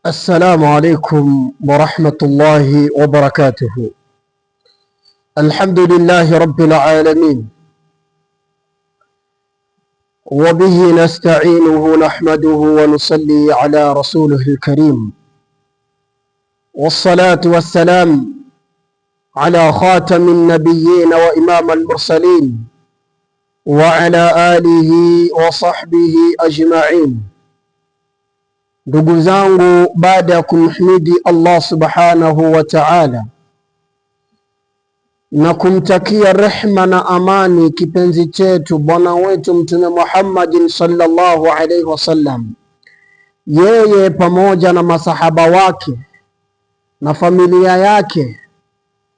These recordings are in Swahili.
السلام عليكم ورحمة الله وبركاته. الحمد لله رب العالمين، وبه نستعينه نحمده ونصلي على رسوله الكريم، والصلاة والسلام على خاتم النبيين وإمام المرسلين وعلى آله وصحبه أجمعين. Ndugu zangu, baada ya kumhimidi Allah subhanahu wa ta'ala na kumtakia rehma na amani kipenzi chetu bwana wetu Mtume Muhammadin sallallahu alaihi wasallam, yeye pamoja na masahaba wake na familia yake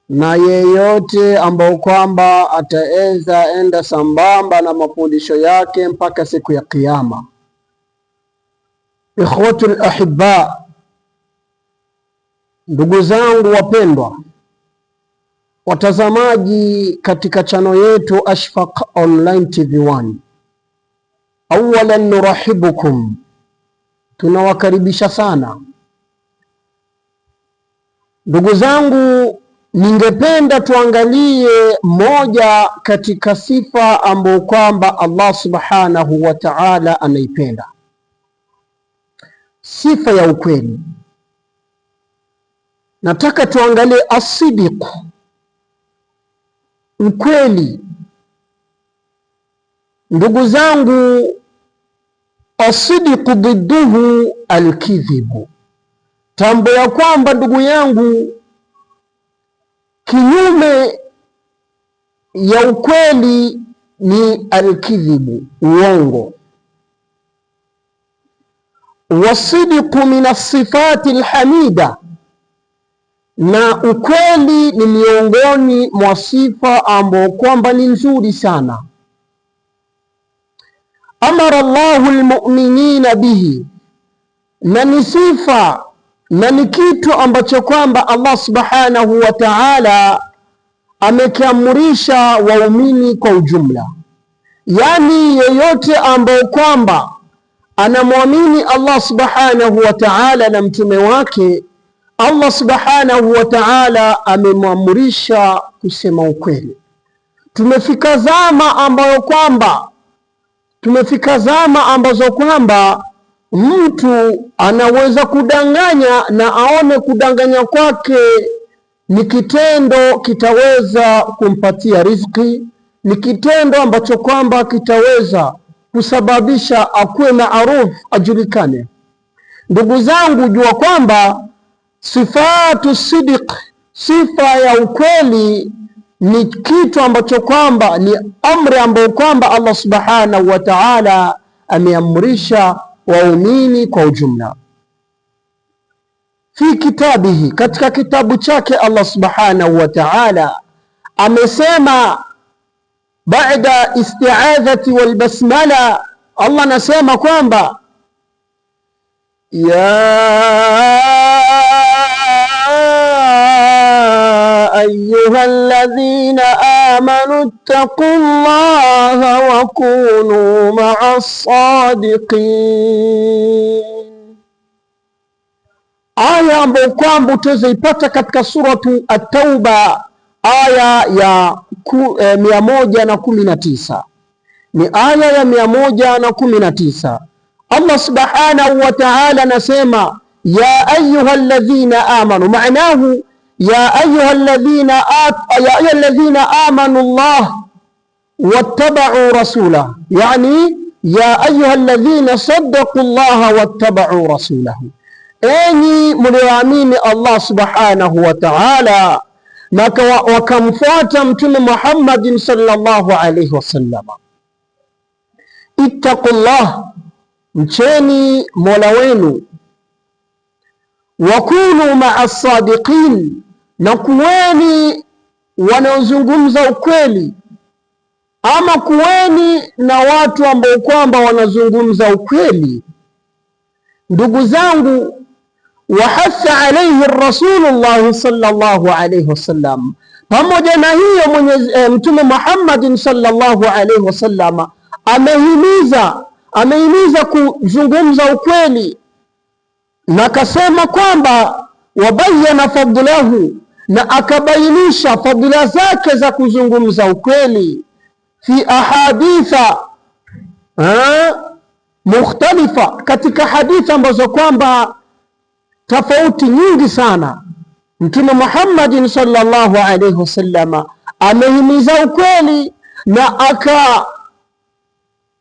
na yeyote ambao kwamba ataeza enda sambamba na mafundisho yake mpaka siku ya Kiyama. Ikhwatul ahibba, ndugu zangu wapendwa watazamaji katika chano yetu Ashfaq Online TV1, awalan nurahibukum, tunawakaribisha sana ndugu zangu. Ningependa tuangalie moja katika sifa ambayo kwamba Allah subhanahu wa ta'ala anaipenda, sifa ya ukweli. Nataka tuangalie asidiku, ukweli. Ndugu zangu, asidiku didduhu alkidhibu. Tambo ya kwamba ndugu yangu, kinyume ya ukweli ni alkidhibu, uongo. Wasidiku min asifati alhamida, na ukweli ni miongoni mwa sifa ambao kwamba ni nzuri sana. Amara Allahu almu'minina bihi, na ni sifa na ni kitu ambacho kwamba Allah subhanahu wa ta'ala amekiamrisha waumini kwa ujumla, yani yeyote ambao kwamba anamwamini Allah subhanahu wa ta'ala na mtume wake, Allah subhanahu wa ta'ala amemwamrisha kusema ukweli. Tumefika zama ambayo kwamba tumefika zama ambazo kwamba mtu anaweza kudanganya na aone kudanganya kwake ni kitendo kitaweza kumpatia riziki, ni kitendo ambacho kwamba kitaweza kusababisha akuwe maarufu, ajulikane. Ndugu zangu, jua kwamba sifatu sidiq, sifa ya ukweli ni kitu ambacho kwamba ni amri ambayo kwamba Allah subhanahu wa ta'ala ameamrisha waumini kwa ujumla. Fi kitabihi, katika kitabu chake Allah subhanahu wa ta'ala amesema baada isti'adhati wal basmala, Allah anasema kwamba ya ayuha alladhina amanu ittaqullaha wa kunu ma'as sadiqin. Aya ambayo kwamba utaipata katika suratu At-Tauba aya ya 119, ni aya ya 119. Allah subhanahu wa ta'ala anasema ya ayuha alladhina amanu, maanahu ya ayuha alladhina amanu Allah wattaba'u rasulahu, yani ya ayuha alladhina saddaqu Allah wattaba'u rasulahu, enyi mlioamini Allah subhanahu wa ta'ala na wakamfuata Mtume Muhammadin sallallahu alayhi wasallam. Ittaqullah, mcheni Mola wenu, wakunu ma'a sadiqin, na kuweni wanaozungumza ukweli, ama kuweni na watu ambao kwamba wanazungumza ukweli. Ndugu zangu, wahatha alayhi Rasulullah sallallahu alayhi wasallam, pamoja na hiyo Mtume Muhammadin sallallahu alayhi wasallam amehimiza kuzungumza ukweli. Na akasema kwamba wabayana fadlahu, na akabainisha fadhila zake za kuzungumza ukweli, fi ahaditha mukhtalifa, katika hadithi ambazo kwamba tofauti nyingi sana. Mtume Muhammadin sallallahu alaihi wasallama amehimiza ukweli na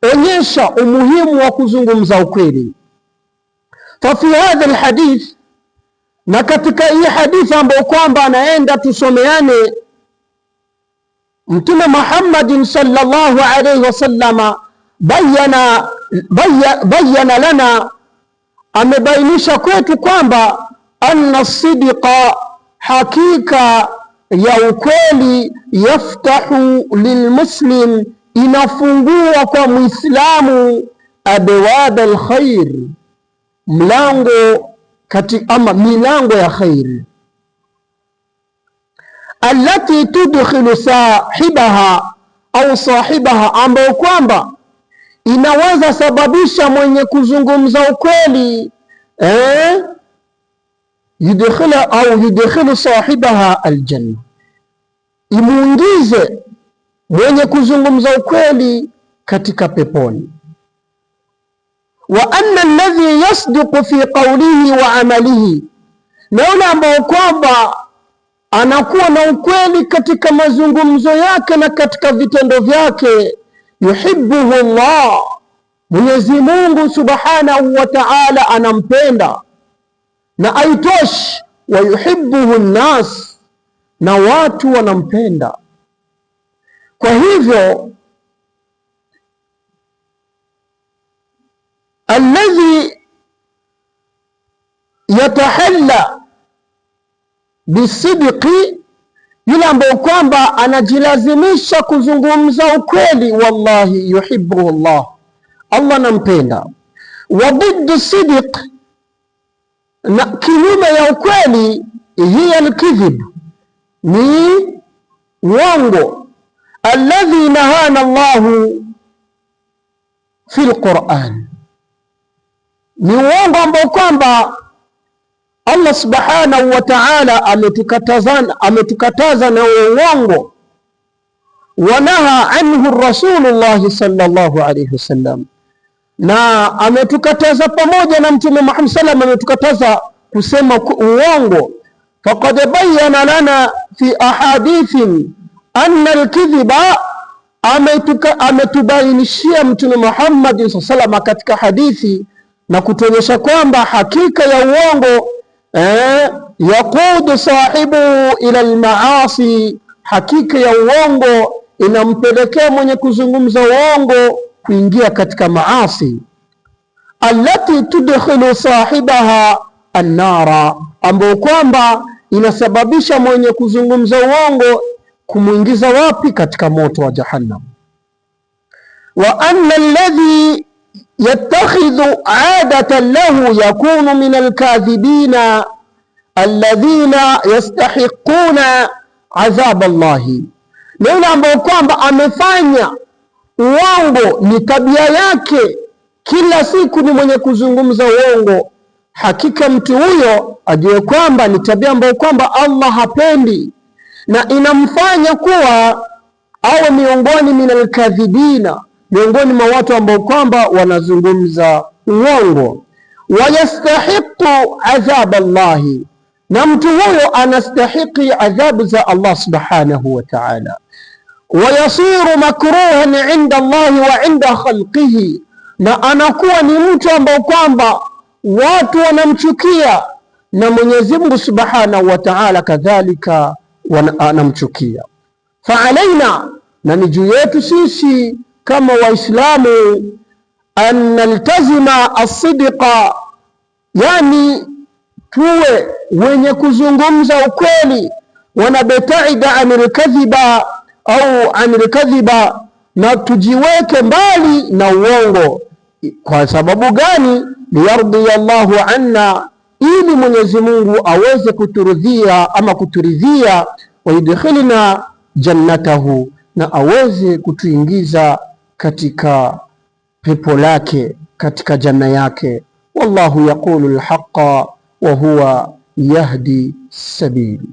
akaonyesha umuhimu wa kuzungumza ukweli. Fa fi hadha alhadith, na katika hii hadithi ambayo kwamba anaenda tusomeane, Mtume Muhammadin sallallahu alaihi wasallama bayana lana, amebainisha kwetu kwamba anna sidqa, hakika ya ukweli, yaftahu lilmuslim, inafungua kwa Muislamu abwab alkhair, mlango kati ama milango ya khairi, allati tudkhilu sahibaha au sahibaha, ambayo kwamba inaweza sababisha mwenye kuzungumza ukweli yudkhila au yudkhilu sahibaha aljanna, imuingize mwenye kuzungumza ukweli katika peponi. Wa anna alladhi yasduqu fi qawlihi wa amalihi, na yule ambao kwamba anakuwa na ukweli katika mazungumzo yake na katika vitendo vyake, yuhibbuhu Allah, Mwenyezi Mungu Subhanahu wa Ta'ala anampenda. Na aitoshi, wa yuhibbuhu nnas, na watu wanampenda. Kwa hivyo alladhi yatahalla bisidqi, yule ambaye kwamba anajilazimisha kuzungumza ukweli, wallahi yuhibbuhu Allah, Allah anampenda. Wa diddu sidq, na kinyume ya ukweli, hiya alkidhib, ni uongo. Alladhi nahana Allahu fi lquran, ni uongo ambao kwamba Allah subhanahu wa ta'ala ametukataza na uongo. Wanaha anhu Rasulullah sallallahu alayhi wasallam, na ametukataza pamoja na Mtume Muhammad sallam, ametukataza kusema uongo. Faqad bayyana lana fi ahadithin anna alkidhiba, ametubainishia Mtume Muhammad sallallahu alayhi wasallam katika hadithi na kutuonyesha kwamba hakika ya uongo yaqudu sahibu ila almaasi, hakika ya uongo inampelekea mwenye kuzungumza uongo kuingia katika maasi. Allati tudkhilu sahibaha annara, ambayo kwamba inasababisha mwenye kuzungumza uongo kumwingiza wapi? Katika moto wa Jahannam. Wa anna alladhi yattakhidhu adatan lahu yakunu min alkadhibina alladhina yastahiquna adhab Allahi, na yule ambayo kwamba amefanya uongo ni tabia yake, kila siku ni mwenye kuzungumza uongo, hakika mtu huyo ajue kwamba ni tabia ambayo kwamba Allah hapendi na inamfanya kuwa awe miongoni min alkadhibina, miongoni mwa watu ambao kwamba wanazungumza uongo. Wayastahiqu adhab Allahi, na mtu huyo anastahiki adhabu za Allah subhanahu wa ta'ala. Wayasiru makruhan inda Allahi wa inda khalqihi, na anakuwa ni mtu ambao kwamba watu wanamchukia na Mwenyezi Mungu subhanahu wa ta'ala kadhalika anamchukia. Fa alaina, na ni juu yetu sisi kama Waislamu, an naltazima as-sidqa, yani tuwe wenye kuzungumza ukweli, wanabtaida anil kadhiba au anil kadhiba, na tujiweke mbali na uongo. Kwa sababu gani? Liyardhiya Allahu anna, ili Mwenyezi Mungu aweze kuturudhia ama kuturidhia, wayudkhilna jannatahu, na aweze kutuingiza katika pepo lake, katika janna yake. Wallahu yaqulu lhaqa wa huwa yahdi sabili.